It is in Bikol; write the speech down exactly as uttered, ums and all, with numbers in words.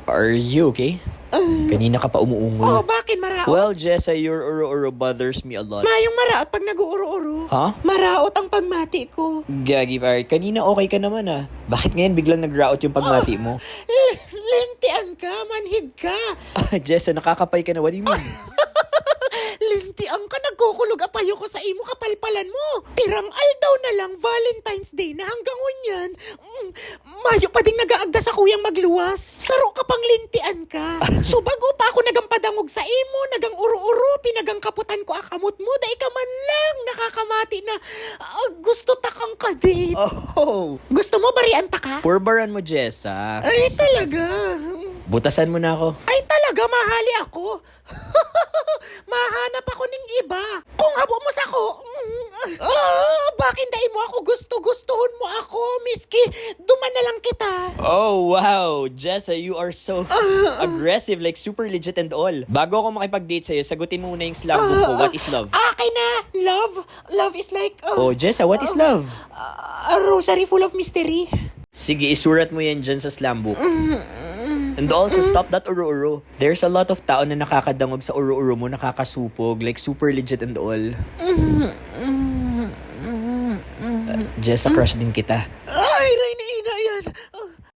Are you okay? Kanina ka pa umuungol. Oh, bakit maraot? Well, Jessa, your uro-uro bothers me a lot. Mayong maraot pag nag-uuro-uro. Ha? Maraot ang pagmati ko. Gagi, pare. Kanina okay ka naman ah. Bakit ngayon biglang nagraot yung pagmati mo? L- lintian ka, manhid ka. Jessa, nakakapay ka na. What do you mean? Lintian ka, nagkukulog apayo ko sa imo kapalpalan mo. Pirang aldaw na lang, Valentine's Day na hanggang ngunyan. Mm, mayo pa ding nagaagda sa kuyang magluwas. Saro ka pang lintian ka. So bago pa ako nagang padangog sa imo, nagang uro-uro, pinagang kaputan ko akamot mo, dai ka man lang nakakamati na ah, gusto takang ka-date. Oh, Gusto mo barian ta ka? purbaran mo, Jessa. Ay, talaga. Butasan mo na ako. Ay, talaga, mahali ako. Mahanap ako ning iba. Kung habo mo sa ko, mm, ah, bakit dai mo ako gusto-gustohon mo ako, miski duman na lang kita. Oh, wow. Jessa, you are so aggressive, like super legit and all. Bago ako makipag-date sa'yo, sagutin mo muna yung slam book ko. What is love? Akin na, love. Love is like, uh, Oh, Jessa, what is love? a rosary full of mystery. Sige, isurat mo yan dyan sa slam book. And also, stop that uro-uro. There's a lot of tao na nakakadangog sa uro-uro mo, nakakasupog, like super legit and all. Uh, Jessa, crush din kita.